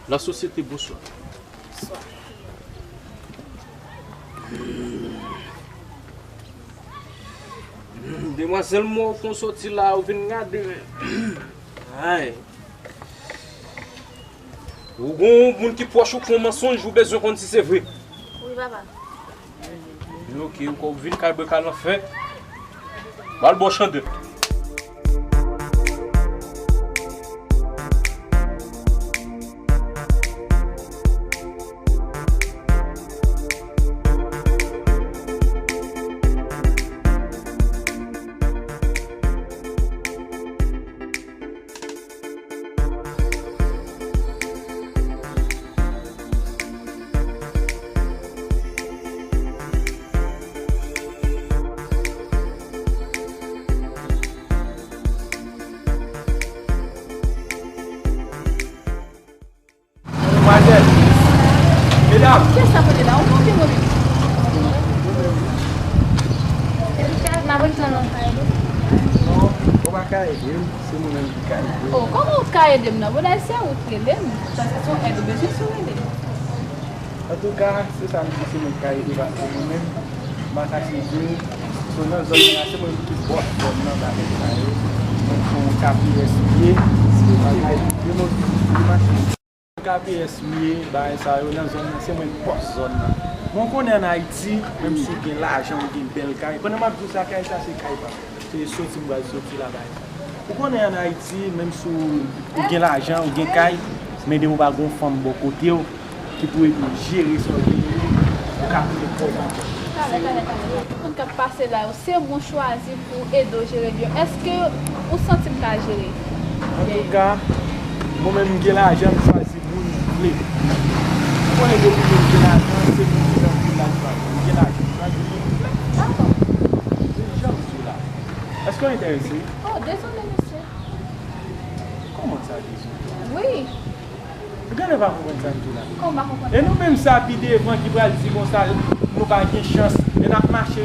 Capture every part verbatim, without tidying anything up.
La société, bonsoir. Demwazèl, mwen fon soti la, ou vin gade. Ay. Ou gon moun ki pwòch ou k fè yon mansonj, ou bezwen konn si se vre. Wi, papa. Men oke, ou vin kay bwè kay nan fè. M al ba w chandèl. Demwazèl, medam. Kiyès k ap rele la? Ou konn gen moun. N ap ret tann ou. Non, ou pa ka ede m, se mwen menm ki ka ede w. Oh, kòman ou ka ede m nan? Bon, se ou k rele m, paske se yon èd ou bezwen, se ou rele m. Antouka, se sa m di, se mwen ki ka ede, paske mwen menm, m pa kache di w, so nan zòn nan, se mwen ki bòs zòn nan, bagay sa yo. Mwen fè yon K P S m ye, se pa ka ede m, mache. K P S m ye, bagay sa yo nan zòn nan, se mwen k bòs zòn nan. Mwen konnen ann Ayiti, menm si w gen lajan, ou gen bèl kay. Pandan m ap di w sa, kay sa se kay pa m. Se soti m pral soti la, bagay sa. Ou konnen ann Ayiti, menm si w, ou gen lajan, ou gen kay, men depi w pa gen yon fanm bò kote w ki pou ede w jere sa w genyen, ou ka tounen pòv ankò. Talè, talè, talè. Tout moun k ap pase la yo, se mwen chwazi pou ede w jere byen. Èske ou santi m ka jere? Antouka, mwen menm m gen lajan, m chwazi moun m vle. Ou konnen depi moun gen lajan, se moun ki nan vil la l chwazi. M gen lajan, m chwazi moun m vle. Dakò. Se jan m di w la. Èske w enterese? Oh, dezole, mesye. Kòman sa, dezole? Wi. Ou genlè pa konprann sa m di w la. Kòman pa konprann? E nou menm sa pi devan ki pral di konsa, nou pa gen chans. E n ap mache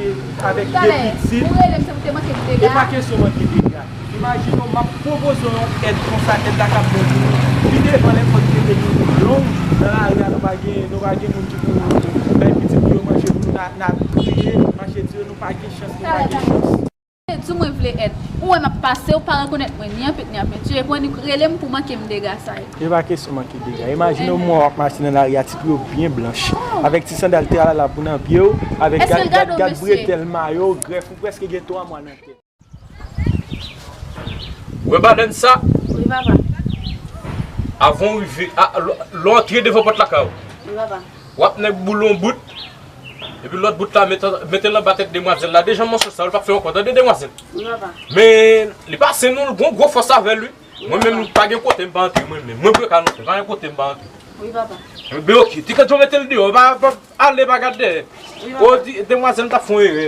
avèk de pitit. Ou rele m, se pou te manke m dega. E pa kesyon manke dega. Imajine w, m ap pwopoze w yon èd konsa, èd la k ap bon pou ou. Pi devan, lè fòt te vin long nan lari a, nou pa gen, nou pa gen moun ki pou bay pitit pou yo manje pou nou, n a, n a kriye, mache di yo, nou pa gen chans, nou pa gen chans. Di w mwen vle èd. Ou wè m ap pase, ou pa rekonèt mwen ni an pit ni an penti. Epi w annik rele m pou manke m dega sa yo. E pa kesyon manke dega. Imajine w, mwen w ap mache nan lari a, ti pye w byen blanch. Avèk ti sandal tralala pou nan pye w, avèk gad, gad, gad bretèl mayo, grèf ou prèske gen twa mwa nan tèt. Wè balèn sa? Wi, papa. Avan w rive, a, lè, lè w antre devan pòt lakay ou. Wi, papa. W ap nèk boule yon bout, epi lòt bout la, mete, mete l anba tèt demwazèl la. Dejan mansonj sa, ou p ap fè ankò, tande, demwazèl? Wi, papa. Men, li pase nou, l gon gwo fòs avè l, wi. Mwen menm, pa gen kote m pa antre, mwen menm. Mwen bwè kay nan fè, pa gen kote m pa antre. Wi, papa. Men oke, ti kè djo mete l deyò, pa, pa, ale pa gad dèyè. Wi, papa. O, di, demwazèl, m t ap fè yon erè.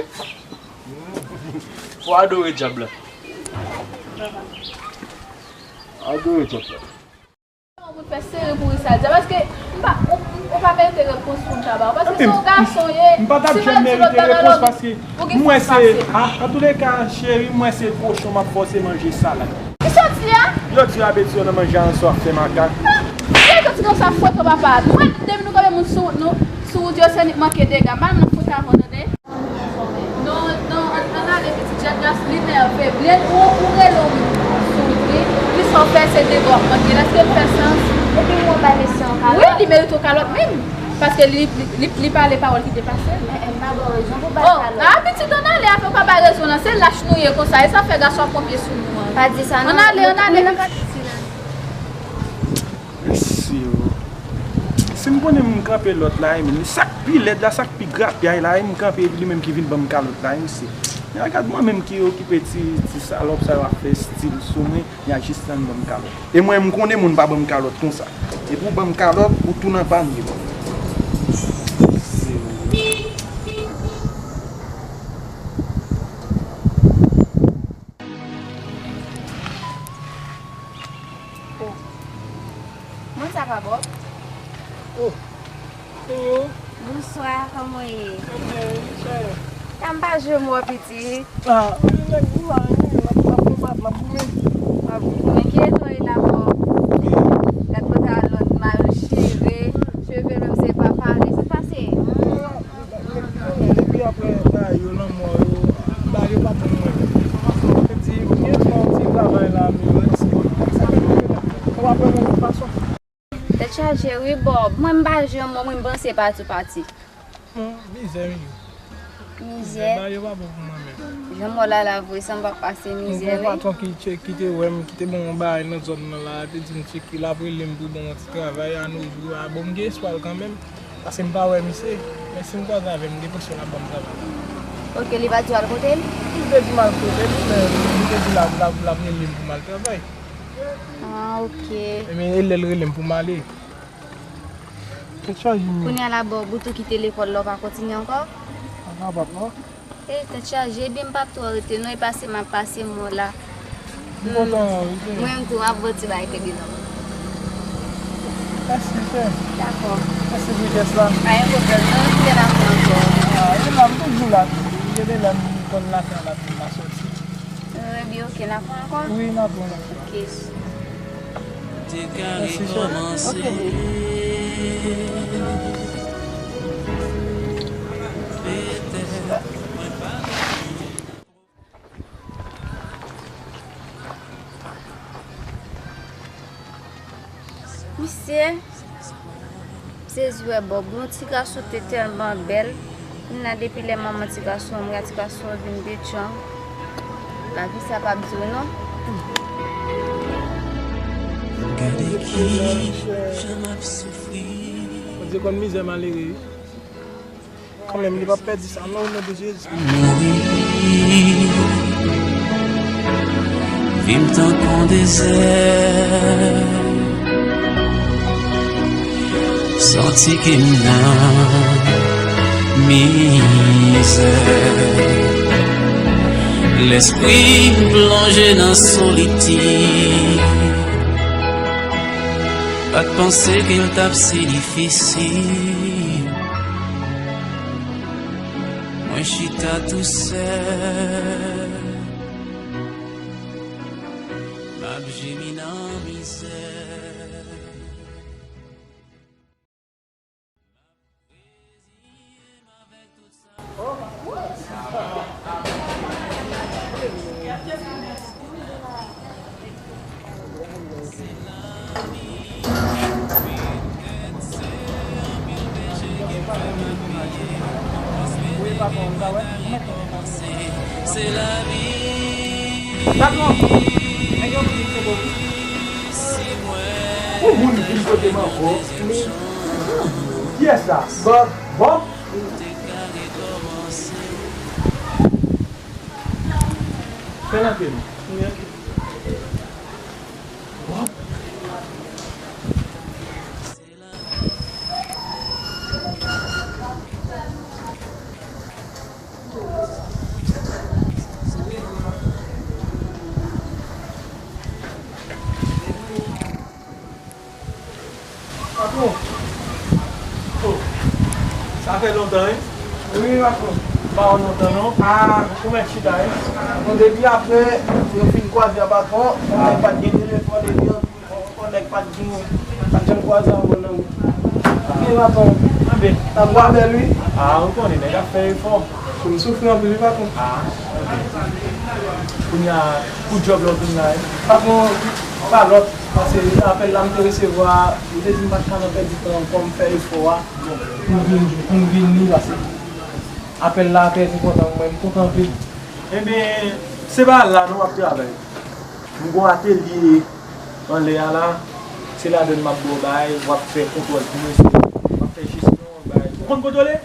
Fò adore dyab la. Adore dyab la. Kòman pou n fè sere pou ri sa di a? Paske m pa, ou, ou pa merite repons pou m ta ba w. Paske se yon gason w ye. M pa t ap janm merite repons paske m wè se, a, antouleka, cheri, m wè se kochon m ap fòse manje salad. Ki sa w di a? Yo di w ap edi yo nan manje a, ansou w ap fè makak. Cheri, soti konsa, fwete papa. Mwen, depi nou kanpe moun sou wout, nou, sou wout yo, se annik manke dega. M al nan fwete avan, tande. Non, non, ann, ann ale pitit, jèn gason, li nève. Byen, ou, ou rele w sou wout, wi. Ki sa w fè, se dega w ap manke l. Èske l fè sans? Epi mwen bay mesye an kalòt. Wi, li merite yon kalòt menm. Paske li, li, li, li pale pawòl ki depase l. Eh, eh, m pa ba w rezon pou bay kalòt. Oh, a pitit, ann ale avè w, pa bay rezon nan. Se lach nou ye konsa. E sa fè gason ap pran pye sou nou an. Pa di sa non. Ann ale, ann ale. Mesye o. Si m konnen m kanpe lòt la, e menm sa k pi lèd la, sa k pi grapyay la, e m kanpe epi li menm ki vin ban m kalòt la, e mesye. Men gad mwen menm ki okipe ti, ti salòp sa yo ap fè estil sou mwen, y a jis tann ban m kalòt. E mwen, m konnen moun pa ban m kalòt konsa. Epi w ban m kalòt, ou tou nan panye. Mesye o. Oh. Mwen sa pa bò. Oh. Hello. Bonswa, kòman Kòman w ye? Mwen byen, wi, chè. Kòman m pa janm wè w, pitit? Ah, wi, nèg goumen, wi, n ap, n ap konbat, n ap goumen. W ap goumen. Ki eta w ye la, bò? Gad bò talon, mal chire, cheve menm se pa pale. Sa k pase? Depi apre bagay yo, lanmò yo, bagay yo pa bon mwen. Epi, m gen yon ti travay la, men, ou pa fè mwen yon fason. Tèt chaje, wi, bò. Mwen, m pa janm wè w, mwen, m panse pati w pati. Hmm, mizè, wi. Mizè. Bagay yo pa bon pou mwen menm. Jan m wè w la, la, vre, san m pa pase mizè, wi. Mwen gen yon patwon ki tcheke, ki te wè m, ki te ban m yon bagay nan zòn nan la, te di m tcheke, l ap rele m pou ban m yon ti travay, a no jou, a, bon, m gen espwa l kanmenm, paske m pa wè misye, men si m kwaze avè l, m gen enpresyon l ap ban m travay. Ok, li pa di w al kote l? Li te di m al kote l, men li te di l ap, l ap, l ap rele m pou m al travay. Ah, ok. Ebyen, e lè l rele m pou m ale. Tèt chaje, men. Kounye a la, bò, bout ou kite lekòl la, w pa kontinye ankò? Pa kapab, non. E, tèt chaje, ebyen, m p ap twò rete, non, e pase m ap pase mwen la. M kontan, wi, se. Mwen menm tou, m ap voye ti bagay kenbe non. Mèsi, chè. Dakò. Mèsi pou jès la. Pa gen pwoblèm, non, ki lè n ap wè ankò? Ah, e la, m toujou la, tou. Gen de lè m konn lakay la, tou, m pa soti. Ebyen, ok, n ap wè ankò? Wi, n ap wè ankò. Ok. Te ka rekòmanse. Ok. Petèt mwen pa Misye, sezi wè Bòb, yon ti gason te tèlman bèl. Kounye a depi lè manman ti gason an mouri, ti gason an vin bètjang. Lavi sa p ap dire non. Gade kijan m ap soufri. Bondye konn mizè malere wi. Kanmenm, li p ap pèdi sa non, o non de Jezi. Mouri, vi m tankou dezè. Santi ke m nan mizè. Lespri m plonje nan solitid. Pa t panse ke l t ap si difisil. Mwen chita tousèl, m ap jemi nan mizè. Patwon, nèg yo vin se bon. Ou moun vin kote m ankò. Kiyès sa? Bòb. Bòb? Fè l antre non. Bòb. Patwon. Oh. Sa fè lontan, wi. Wi, patwon. Pa wè w lontan, non. Ah. Ou mèt chita, wi. Bon, depi apre, yo fin kwaze a patwon, yon nèg pa t gen telefòn, epi yon, yon, yon nèg pa t gen, pa t janm kwaze ankò nan wout. Wi, patwon. Anben. Sa bò a bèl, wi. Ah, ou konnen, nèg ap fè efò. Pou m soufri anpil, wi, patwon. Ah, ok. Kounye a, pou djòb la w vin la, wi. Patwon, pa lòt, paske apèl la m te resevwa, yo te di m pa t ka nan pèdi tan ankò, m fè efò a, pou m vin, pou m vin li, paske apèl la trè enpòtan pou mwen, m kontan anpil. Ebyen, se pa la non w ap travay. M gon atelye anlè a la, se ladann m ap ba w bagay, w ap fè kontwòl pou mwen, w ap fè jesyon, bagay. Ou konn kontwole?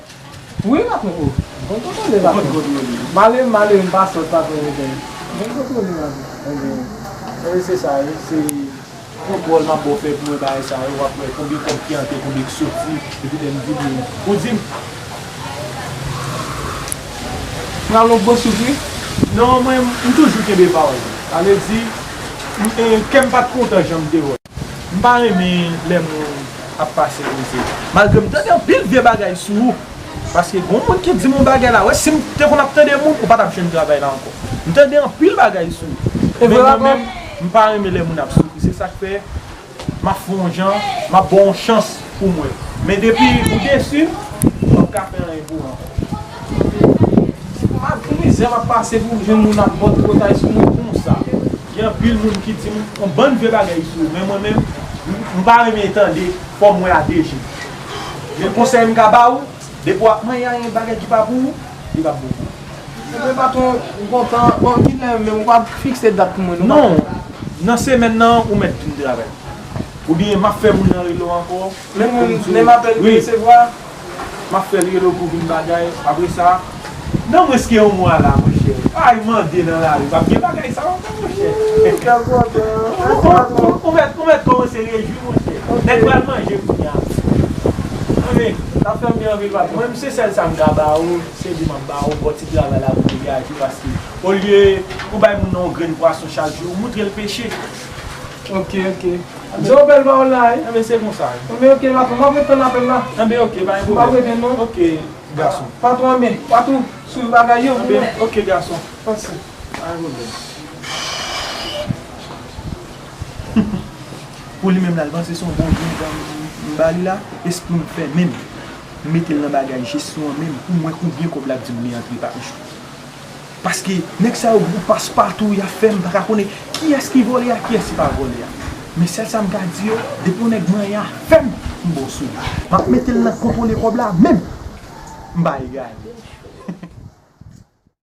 Wi, patwon, o. M konn kontwole, patwon. Ou konn kontwole. Male, male, m pa sòt, patwon, mwen. M konn kontwole, patwon. Ebyen, ebyen, se sa, wi, se kontwòl m ap ba w fè pou mwen, bagay sa yo, w ap wè konbyen kòb ki antre, konbyen ki soti, epi lè m vini, ou di m. Pran yon gwo souf, wi. Non, mwen, m toujou kenbe pawòl mwen. Sa vle di, m, e, kè m pa t kontan jan m te wè. M pa renmen lè moun ap pase koze. Malgre m tande anpil vye bagay sou ou. Paske gon moun ki di m yon bagay la, wè, si m te konn ap tande moun, ou pa t ap jwenn travay la ankò. M tande anpil bagay sou ou. Men mwen menm, m pa renmen lè moun ap soufri. Se sa k fè m ap fè yon jan, m ap ba w yon chans pou m wè. Men depi ou desi, m p ap ka fè anyen pou ou ankò. M ap gen mizè m ap pase pou jwenn moun ap bò tripotay sou mwen konsa. Gen anpil moun ki di m yon bann vye bagay sou ou, men mwen menm, m, m pa renmen tande, fò m wè a de je. Men konsèy m ka ba ou, depi w ap manyen anyen bagay ki pa pou ou, li p ap bon pou ou. Ebyen patwon, ou kontan, bon, kilè menm, ou pa fikse dat pou mwen, non? Non, nan semèn nan, ou mèt vin travay. Oubyen m ap fè moun nan rele w ankò. Men moun, men m apèl li resevwa. M ap fè l rele w pou vin bagay. Apre sa, nan mwens ke yon mwa la, monchè. Ay, mande nan lari. P ap gen bagay sa ankò, monchè. Ou, ou, ou, ou mèt, ou mèt kòmanse rejwi, monchè. Nèg pral manje kounye a. Anben, sa fè m byen anpil, patwon. Mwen menm, se sèl sa m ka ba ou, se di m ap ba ou, bò ti travay la pou degaje, paske olye ou bay moun nan yon grenn pwason chak jou, ou moutre l peche. Ok, ok. Di yon bèl pawòl la, wi. Anben, se konsa, wi. Anben, ok, patwon, m ap ret tann apèl la. Anben, ok, pa gen pwoblèm. M ap ret, non? Ok, gason. Patwon, anben, patwon, swiv bagay yo pou mwen. Anben, ok, gason. Pase. Pa gen pwoblèm. Pou li menm la, l panse se yon bon vye dam m ba li la, espri m fèmen m. M mete l nan bagay jesyon an menm, pou m wè konbyen kòb l ap di m li antre pa jou. Paske nèg sa yo gwo paspatou, y ap fè m pa ka konnen kiyès ki vòlè a, kiyès ki pa vòlè a. Men sèl sa m ka di yo, depi yon nèg manyen afè m, m ba w sou li. M ap mete l nan kontwole kòb la menm. M pa egare.